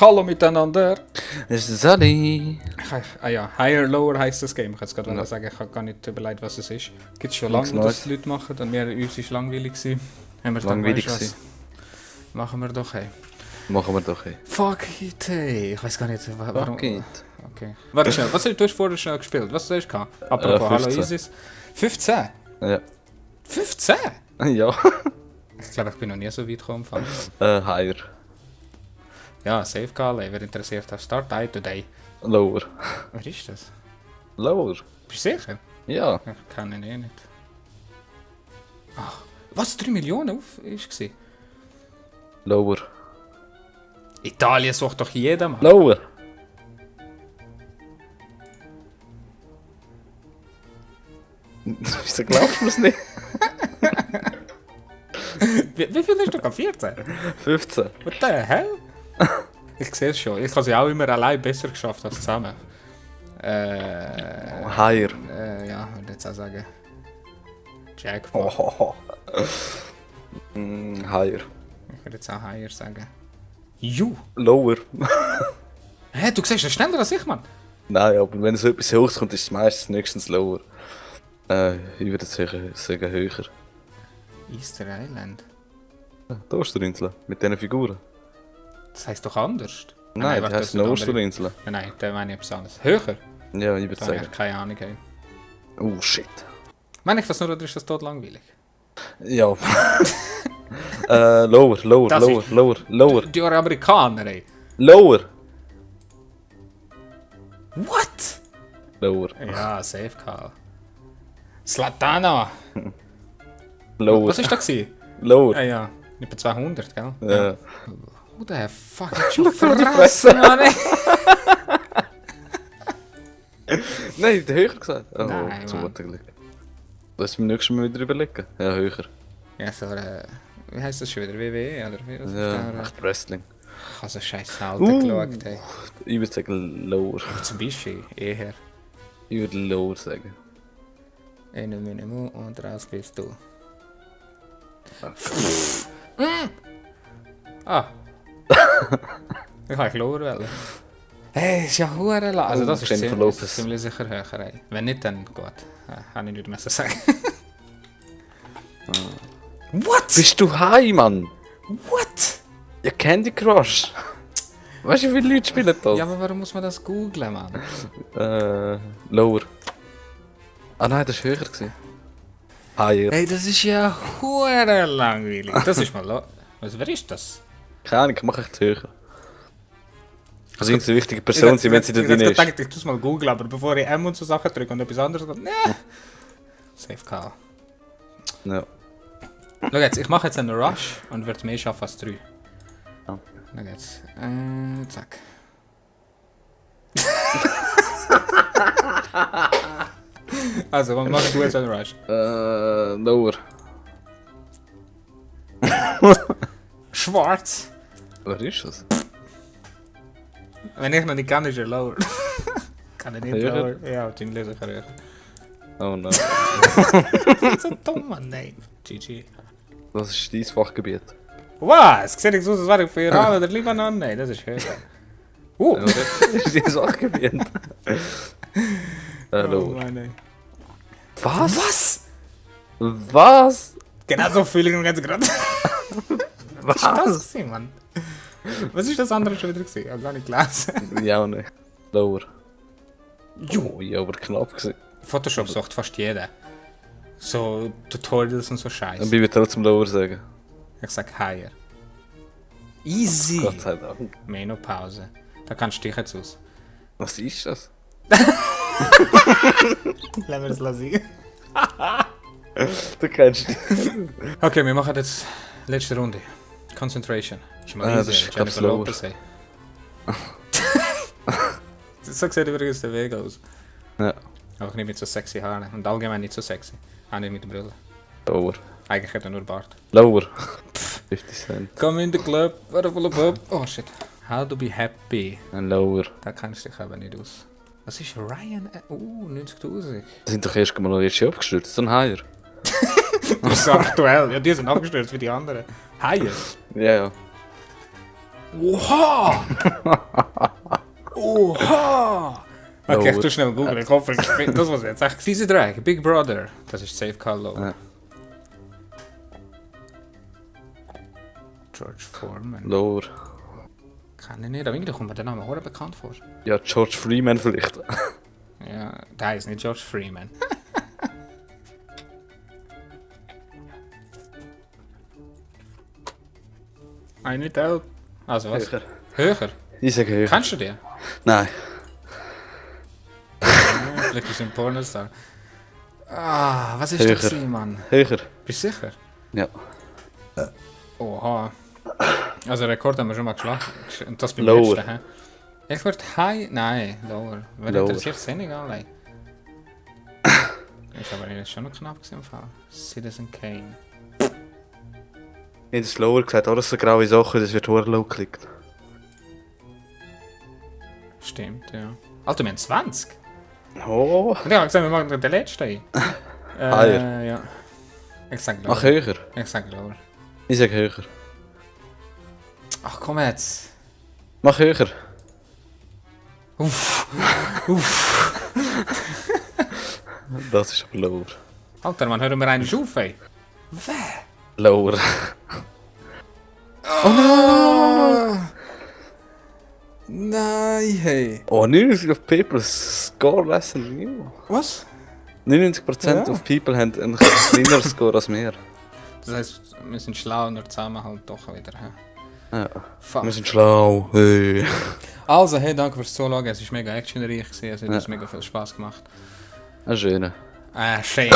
Hallo miteinander. Es ist Sally. Ja, Higher Lower heisst das Game. Ich kann es gerade sagen, ich habe gar nicht überlegt, was es ist. Gibt es schon lange, wo das die Leute machen und uns war langweilig gewesen. Haben wir Langweilig gedacht, weißt du was? Machen wir doch, hey. Machen wir doch, hey. Fuck it, hey. Ich weiß gar nicht, warum. Fuck it. Okay. Warte schnell, du hast vorher schnell gespielt? Was hast du gehabt? Apropos, hallo 15. Isis. 15? Ja. 15? Ja. Ich glaube, ich bin noch nie so weit gekommen. Higher. Ja, safe gehabt, wer interessiert hat. Start die today. Lower. Wer ist das? Lower? Bist du sicher? Ja. Ich kenne ihn eh nicht. Ach, was? 3 Millionen auf war? Lower. Italien sucht doch jeder Mann. Lower. Wieso glaubst du es nicht? Wie viel hast du gehabt? 14? 15. What the hell? Ich sehe es schon. Ich habe sie auch immer allein besser geschafft als zusammen. Higher. Ja, ich würde jetzt auch sagen. Jackpot. Oh. Higher. Ich würde jetzt auch higher sagen. Ju! Lower. Hä, du siehst das schneller als ich, Mann. Nein, aber wenn so etwas hochkommt, ist es meistens nächstens lower. Ich würde sagen höher. Easter Island. Die Osterinsel. Mit diesen Figuren. Das heisst doch anders. Nein, warte, das heisst sind eine andere. Osterinsel. Nein, da meine ich etwas anderes. Höher? Ja, ich würde Da habe sagen. ich keine Ahnung. Hey. Oh shit. Meine ich das nur oder ist das tot langweilig? Ja. Lower. Das ist- Lower. Die Amerikaner, ey. Lower. What? Lower. Ja, safe Karl. Slatana! Lower. Was ist das gewesen? Lower. Ja. Etwa 200, gell? Ja. Who the fuck hat schon die Fresse. verrassen, Mann, ey? Nein, der höher gesagt. Oh, Nein, zu Mann. guter Glück. Lass mich nächstes Mal wieder überlegen. Ja, höher. Ja, so wie heisst das schon wieder? WWE, oder? Wie, was ist Ja, da? echt Wrestling. Ich habe so scheiß Alter geschaut, ey. Ich würde sagen lower. Zum Beispiel, eher. Ich würde lower sagen. Eine Minimum und raus bist du. Ah. Ich kann lower wählen. Hey, ist ja hure lang. Also das ist Jennifer ziemlich, Lopez. ziemlich sicher höher, ey. Wenn nicht, dann gut. Habe ich nicht mehr so sagen. What? Bist du high, Mann? What? Ja, Candy Crush. Weißt du, wie viele Leute spielen das? Ja, aber warum muss man das googlen, Mann? Lower. Ah nein, das war höher. Higher. Hey, das ist ja hure langweilig. Das ist mal wer ist das? Keine Ahnung, ich mache echt höher. Also irgendeine wichtige Person sein, wenn sie da drin Ich ist. dachte, ich muss mal googeln, aber bevor ich M und so Sachen drücke und etwas anderes kommt, ne. Safe Karl. Ja. Schau jetzt, ich mache jetzt einen Rush und werde mehr schaffen als 3. Ja. Schau jetzt. Zack. Also, wann machst du jetzt einen Rush? Lower. Schwarz. Wer ist das? Wenn ich noch nicht kann, ist er lower. Kann er nicht Höher? lower? Ja, wahrscheinlich ist er höher. Oh nein. Das ist so dumm, Mann, nein. GG. Das ist dein Fachgebiet. Was? Sieht nicht so aus, als wäre ich für Iran oder Libanon? Nein, das ist höher. Ja, das ist dein Fachgebiet. Oh Lower. Mann, ey. Was? Was? Was? Genau so fühle ich mich jetzt gerade. Was ist das Was? gewesen, Mann? Was ist das andere schon wieder gewesen? Ich habe gar nicht gelesen. Ja, auch nicht. Lower. Jo, ja, aber knapp gewesen. Photoshop sucht fast jeder. So Tutorials und so Dann Scheiß. bin ich trotzdem Lower sagen. Ich sag higher. Easy. Gott sei Dank. Menopause. Da kannst du dich jetzt aus. Was ist das? Lassen wir das lassen. Du kennst dich. Okay, wir machen jetzt letzte Runde. Concentration. Ist mal Das easy. ist, glaub ich, Jennifer lower. Lopez, ey. So sieht übrigens der Weg aus. Ja, Auch nicht mit so sexy Haaren. Und allgemein nicht so sexy. Auch nicht mit der Brille. Lower. Eigentlich hat er nur Bart. Lower. 50 Cent. Come in the club, what a full of pub. Oh shit. How to be happy. Ein Lower. Da kennst du dich aber nicht aus. Was ist Ryan? 90.000. Die sind doch erst mal noch jetzt abgestürzt. So ein Haier. Das ist aktuell. Ja, die sind abgestürzt wie die anderen. Higher. Ja, ja. Oha! Oha! Okay, ich tu schnell googeln. Ich hoffe, das was jetzt echt gewesen sein. Big Brother. Das ist safe Karl Lower. Ja. George Foreman. Lower. Kann ich nicht, aber irgendwie kommt mir der Name auch bekannt vor. Ja, George Freeman vielleicht. Ja, der ist nicht George Freeman. Eine Tel. Also was? Höher. Höher? Ich sage höher. Kannst du den? Nein. Ja, vielleicht ist er ein Pornostar. Ah, was ist Höher. das gewesen, Mann? Höher. Bist du sicher? Ja. Oha. Also Rekord haben wir schon mal geschlagen. Und das beim Lower. letzten, hä? Ich würde High... Nein, Lower. Wer Lower. interessiert Senegal, ey? Ist aber nicht schon noch knapp gewesen im Fall. Citizen Kane. Ich habe das Lower gesagt, alles so graue Sachen, das wird hure low geklickt. Stimmt, ja. Alter, wir haben 20. Oh. Und ich habe gesagt, wir machen den letzten. Higher. Ja. Ich sag Lower. Ach, höher. Ich sag Lower. Ich sage höher. Ach komm jetzt. Mach höher. Uff. Uff. Das ist aber lower. Alter, man, hören wir einen auf, ey. Wer? Lower. Oh nein, hey. Oh, 99 of people score less than you. Was? 99% Ja. of people haben einen kleineren Score als wir. Das heisst, wir sind schlau und der Zusammenhalt doch wieder. He? Ja. Fuck. Wir sind schlau. Hey. Also, hey, danke fürs Zuschauen. Es war mega actionreich. Es hat Ja. uns mega viel Spaß gemacht. Ein schöner. Schön.